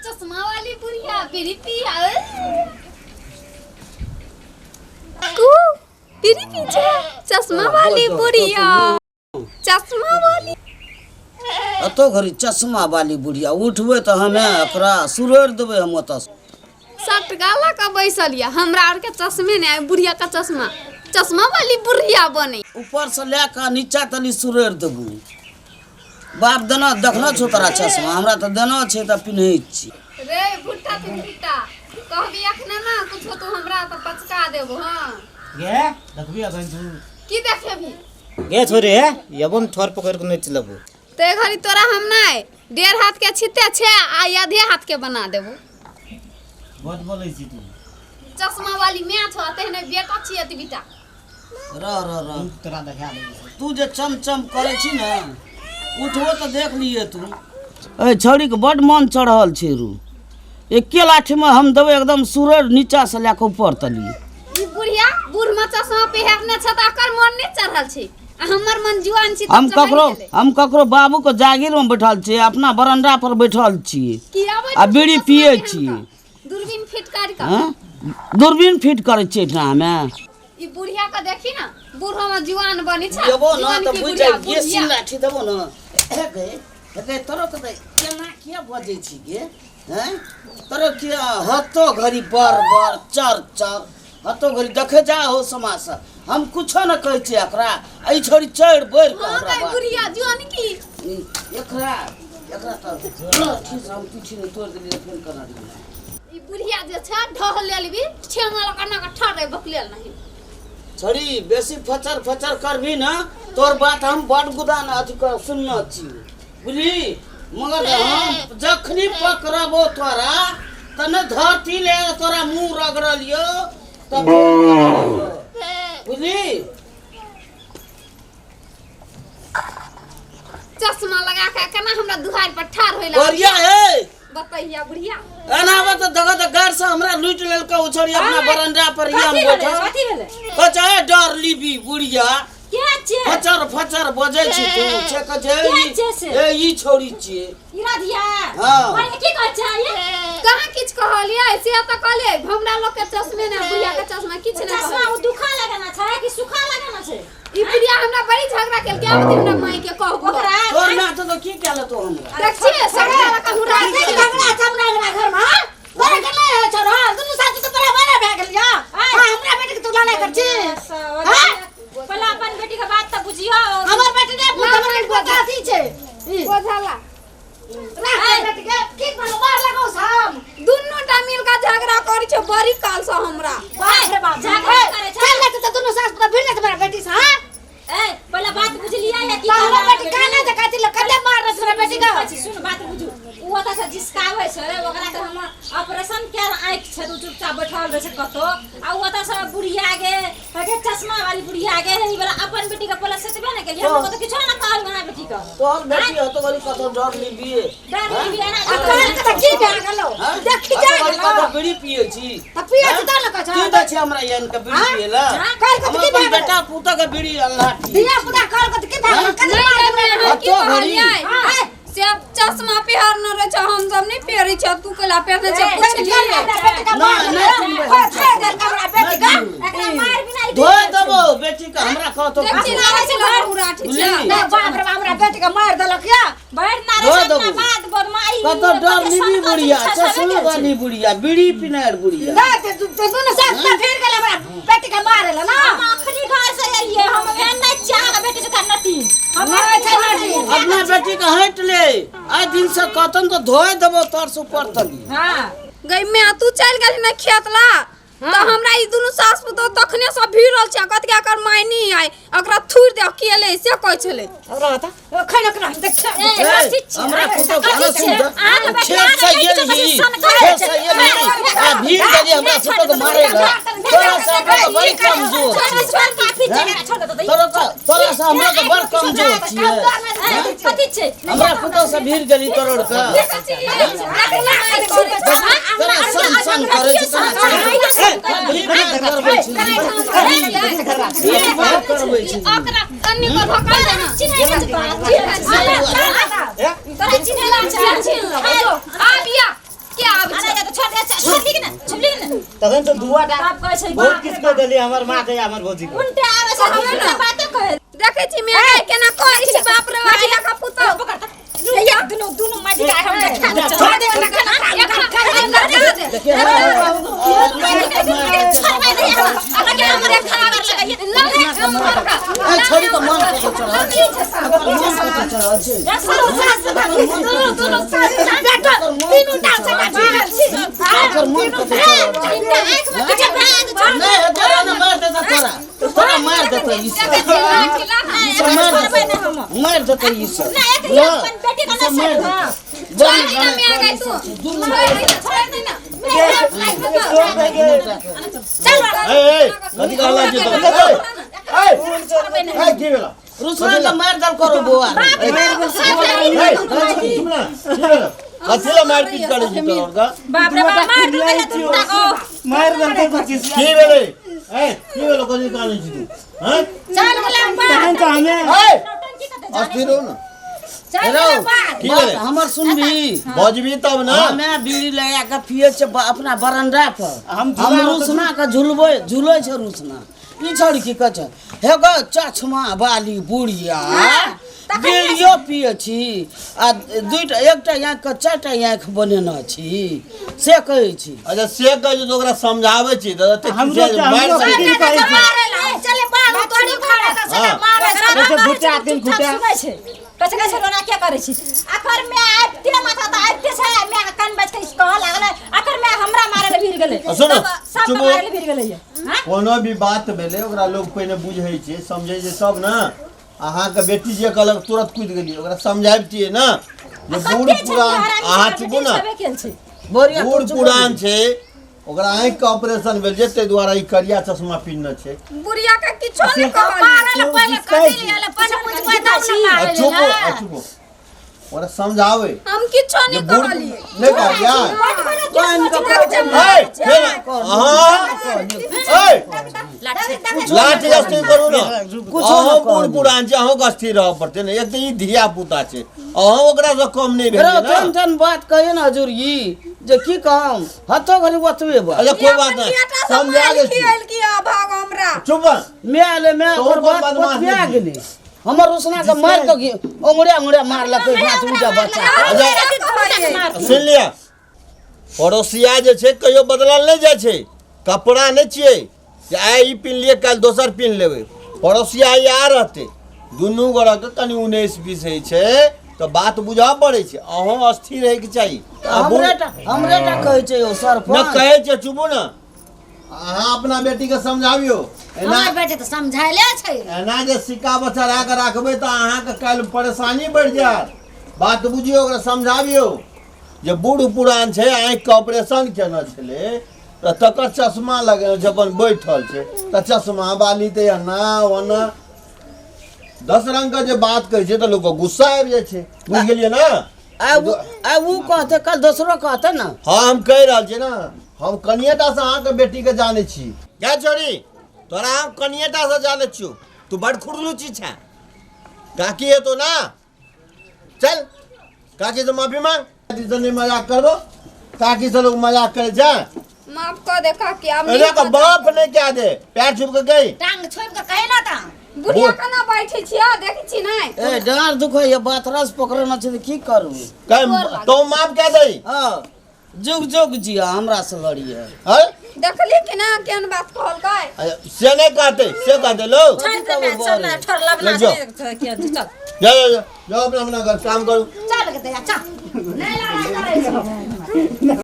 चश्मा वाली बुढ़िया बीड़ी पिया कू बीड़ी पी छै चश्मा वाली बुढ़िया चश्मा वाली एतो घड़ी चश्मा वाली बुढ़िया उठबै तऽ हमे एकरा सुरैर देबै हम ओतऽ सटका लऽ कऽ बैसल यऽ हमरा आरके चश्मे नहि आइ बुढ़िया के चश्मा चश्मा वाली बुढ़िया बने ऊपर से लए कऽ नीचा तनी सुरैर देबू बाप देना देखना छौ तोरा चश्मा हमरा तऽ देना छै तऽ पिन्है छी रे भुट्टा तू भुट्टा कहबी अखने ना कुछो तू हमरा तऽ पचका देबो हाँ गे देखबी अखन तू की देखेबी गे छोरी हे यबो में ठोर पकड़ के नोच लेबो ते घड़ी तोरा हम नहीं डेढ़ हाथ के छिते छे आ आधे हाथ के बना देबो बहुत बोलै छी तू चश्मा वाली माय छो तेहने बेटा छी एतबीटा रह रह रह तोरा देखा देबो तू जे चम चम करै छी ने उठबो तऽ देख लिए तू ए छौड़ीके बड्ड मन चढ़ल छै रू एके लाठीमे हम देबै एकदम सूरज नीचासँ लए कऽ ऊपर तली ई बुढ़िया बूढ़ में चश्मा पहिरने छै तऽ एकर मन नहि चढ़ल छै आ हमर मन जुआन छी तऽ हम चढ़ि ककरो गेलै। हम ककरो बाबूके जागीरमे बैठल छियै अपना बरंडा पर बैठल छियै की आबै आ छै बीड़ी चश्मा पियै पहिन छी। कऽ? दूरबीन फिट कर कऽ हँ दूरबीन फिट करै छियै एहिठिना हमे ई बुढ़िया के देखी ना बूढ़ो में जुआन बनी छै देबो न जुआन तऽ की बुझि बुढ़िया, जाइ बेसी बुढ़िया। लाठी देबो न हे गे हे गे तोरो के तऽ केना किया बजै छी गे हैं तोरो किया हतो घड़ी बर बर चर चर हतो घड़ी देखे जा हो समाज हम कुछो न कहै छियै एकरा एहि छोड़ी चढ़ि बढ़ि कऽ हाँ हमरा गई बात बुढ़िया जुआन की ई, एकरा एकरा तऽ लाठी से हम पीछे नहि तोड़ि देलियै फेर केना दियै ई बुढ़िया जे छै ढह लेलबी ठेंगा लऽ कऽ ना कऽ ठहरे बकलेल नहीं छड़ी बेसी फचर फचर करबी न तोर बात हम बड गुदान अथी कर सुनने छी बुझली मगर हम जखनी पकड़बो तोरा तने धरती ले तोरा मुंह रगड़लियो तब बुझली चश्मा लगा के केना हमरा दुहार पर ठाढ़ होइला बढ़िया है बतैया बुढ़िया एना तऽ देखऽ तऽ गाड़ से हमरा लूटि लेलकै ओ छोड़ी अपना बरंडा पर ही हम कथी भेलै बैठल कथी भेलै कहे छै डर लीबी बुढ़िया के छै फचर फचर बजै छी तू छै कहै छै के ई- छै से? ए ई छोड़ी छियै ई राधिया हाँ। अरे की कहै छै ये कहाँ किछु कहलियै से तऽ कहलियै हमरा लोग के चश्मे ने बुढ़िया के चश्मा किछु नहि चश्मा कहलियै ओ दुखा लगाना छै कि सुखा लगाना छै ई बुढ़िया हमरा बड़ी झगड़ा केलकै आब हमरा माई के कहबो ओकरा तोर माय तऽ की केल तो हमरा देख छियै सबटा रकम हुरा कते झगड़ा छै हमरा अंगना घर में हाँ? तोरा के नहि होइ छौ रहल दुनू सासु तऽ बराबर भए गेल यऽ हाँ हमरा बेटी के तू लड़ाइ कर छी हाँ? पहला अपन बेटी के बात तऽ बुझियो हमर बेटी नहि बुझ हमर बेटी बहुत अथी छै ई, बोझला राख बेटी के की कहलहुँ मार लगौ हम दुनू टा मिल के झगड़ा करै छै बड़ी काल से हमरा बाप रे बाप झगड़ा करै छै। चल जाते तऽ दुनू सास पुतोह भिड़ जाते मेरा बेटी से हाँ ए पहला बात बुझलियै या की तऽ हमर बेटी काना जे काती लग कते मार रहल छै हमरा बेटी के छी सुन बात बुझू ओ ओतऽ से जिसकाबै छै ओकरा तऽ हम ऑपरेशन कयल आँखि छै तऽ ओ चुपचाप बैठल रहै छै कतौ आ ओ ओतऽ से बुढ़िया गे हे चश्मा वाली बुढ़िया गे हे ई वाला अपन बेटी के पहले सोचबे ने केलियै हम तऽ किछो ने कहल हमरा बेटी के तोहर बेटी हतो गरी कतो डर लीबी डर लीबी ना आ कान के तऽ की भए गेलौ देखी जा गरी कतो बीड़ी पिए छी तऽ पिए छी तऽ ने कहै छौ की दै छी हमरा यान के बीड़ी पिए ला कान के तऽ की भए गेलौ बेटा पुता के बीड़ी अल्लाह धिया पुता कान के तऽ की भए गेलौ कते मार नहि की हतो घड़ी। कहलियै से चश्मा पहिरने रहै छै हम सब नहि पहिरै छै तू कैला पहिरने छै पुछलियै नहि नहि सुनबै एकरा मार बिना ई धोए देबो बेटी के हमरा कहतो देख छी लागै छै लहर उराठी छै बुझली? बाप रे बाप हमरा बेटी के मार देलक या बैठ ना धो रे देबो। बात बदमाई कतो डर लीबी बुढ़िया चश्मा वाली बुढ़िया बीड़ी पिनार बुढ़िया ना ते दुनू सास पुतोह फिर गेल हमरा बेटी के मारे ला ना हम अखनी घर से एलियै हम एहन नहि चाह के बेटी से नटी हम नहि छै नटी। अपना बेटी के हटि ले आइ दिन से कहतन तो धोए देबो तोर से ऊपर तली हां गई मैं तू चल गेली ना खेत ला तऽ हमरा ई दुनू सास पुतोह तखने से भिड़ल छै कत के एकर माय नहीं आय एकरा थुरि दे अकेले से कहै छलै रहता खैन ओकरा हम देख ए कथी छी हमरा पुतोह के कथी सुन छी? अहाँके बेटी खेत से अहाँके बेटी गेल ही सन करै खेत छै। से गेल ही आ भीड़ गेली हमरा पुतोह के मारे ला तोरा से हमरा के बड़ी कमजोर छोड़ छी छोड़ काफी जगह छोड़ दे तोरा के तोरा से हमरा के बड़ कमजोर छियै कथी छै हमरा पुतोह से भीड़ गेली तोड़ के तोरा सन सन करै छै केना छै भीड़ करबै छी भीड़ भाड़ करबै छी ओकरा कन्नी को धक्का दे ना तोरा चिन्हला छै आबिया के तखन तो दुआ टा तब कहै छै बहुत किछु कह देली हमर माँ के हमर भौजी के। उनटे आबै छै हम बाते कहै देखै छी मेरे केना कहै छी बाप रे बाप का पुतौ भैया दुनु दुनु माजी का हम देखा दे छोड़ दे देखिए छोड़ी के मन कतो चढ़ल छै, मन कतो चढ़ल छै। ओकर मन कतो चढ़ल छै। नहीं तोरा ना मार देता, तोरा तोरा मार देता ई सब, ई सब मार देता, मार देता ई सब। मार देता। छोड़ दे ना मैं गई तू छोड़ दे ना। चल ए ए कथि कहला छी तो? ए ए की भेला? रुसना के मार दल करो बौआ। कथि ला मारपीट करै छी तोर का? बाप रे बाप मार दे तू को मार देलकै कुछ। की भेलै? ए की भेलो? कथि कानै छी तू? हैं चल गेला तखन तो हमे ए अस्थिर हो ना। चल गेला बाहर। की भेलै? हमर सुनबी बजबी तब ना। हमे बीड़ी लगा के पिए छै अपना बरंडा पर। हम हम रुसना के झुलबै झुलै छै रुसना। ई छोड़ी की कहै छै हे गो चश्मा वाली बुढ़िया बीड़ियो पिए छी आ दुईटा एकटा आँखि के चारिटा आँखि बनेने छी से कहै छी। अच्छा से कहै छी तऽ ओकरा समझाबै छी तऽ एते हमरो खिसिया जे मारि हमरो सकै की कहै छी? चले बाहर तोड़ी खड़ा त से मारे। ऐसे घुटा दिन घुटा सुनै छै कछ कछ रोना क्या करै छी? अखर में आबिते माथा त आबिते छै मैं कान बच के कह लागल अखर में हमरा मारे ले भिड़ गेलै। सुनो, सब चुप। मारे ले भिड़ गेलै। हां कोनो भी बात भेलै ओकरा लोग पहिने बुझै छै समझै छै तब ना। अहाँके बेटी जे कहलक तुरंत कूदि गेलियै, ओकरा समझाबितियै ना जे बूढ़ पुरान। अहाँ चुपू ना, बूढ़ पुरान छै ओकरा आँखि के ऑपरेशन भेल छै ताहि दुआरे ई करिया चश्मा पिन्हने छै। बुढ़िया के किछो नहीं कहलियै। चुप चुप ओकरा समझाबै हम किछो नहीं कहलियै। नहीं कहलियै। लाठी अस्थिर करू ना, अहाँ बूढ़ पुरान छै अहूँके अस्थिर रहऽ पड़तै ने। एक तऽ ई धिया पुता छै अहूँ ओकरासँ कम नहि भेलियै ना। तेहन तेहन बात कहियै ने हजूर ई जे की कहम हतो घड़ी ओतबे बात। अच्छा कोई बात नहीं समझा दै छी। चुप मैं ले मैं ओकर बात पतिया गेली। हमर रोशना के मार के अंगुरिया अंगुरिया मारलकै बात उठा बच्चा। सुन लिया पड़ोसिया जे छै कहियो बदलल नहि जाइ छै। कपड़ा नहि छियै जे आइ ई पिन्ह लियै काल्हि दोसर पिन्ह लेबै। पड़ोसिया ई आ रहतै दुनू गोड़ाके कनि 19-20 होइ छै तऽ बात बुझऽ पड़ै छै। अहूँ अस्थिर रहैके चाही। हमरे टा कहै छै यौ सरपंच। नहि कहै छै चुपू ने। अहाँ अपना बेटीके समझाबियौ। हमर बेटी तऽ समझायले छै। एना जे सिक्का बचरा के राखबै तऽ अहाँके काल्हि परेशानी बढ़ि जायत। बात बुझियौ ओकरा समझाबियौ जे बूढ़ पुरान छै आँखिके ऑपरेशन केने छलै तऽ तकर चश्मा लगेने छै अपन बैठल छै तऽ चश्मा बाली तऽ एना ओना 10 रंगके जे बात कहै छै तऽ लोकके गुस्सा आबि जाइ छै। बुझि गेलियै ने? आ उ कहतै कल दोसरो कहतै ने। हाँ हम कहि रहल छियै ने, हम कनिएटासँ अहाँके बेटीके जानै छी। क्या छोरी तोरा हम कनिएटासँ जानै छियौ, तू बड़ खुरलुची छे। काकी हेतौ ना, चल काकी से माफी मांग। काकी से नहीं मजाक करबो, काकी से लोग मजाक करे छै। माफ कर दे काकी। अब अरे का बाप ने क्या दे पैर छुप के गई टांग छोड़ के कहे ना ता बुढ़िया केना बैठे छियै देखै छी नै? ए डाँर दुखैया बात रस पकड़ना छै तऽ की करू? तो माफ कह दे। हाँ जुग जुग जिया हमरा से लड़िए। हैं देखली कि ना केहन बात कहलकै? से नहीं कहते से कहते लोग। चल ना ठर लबना जा चल जा जा जाओ अपना अपना घर काम करू। चल के दया चल नहीं लड़ाई करै छै।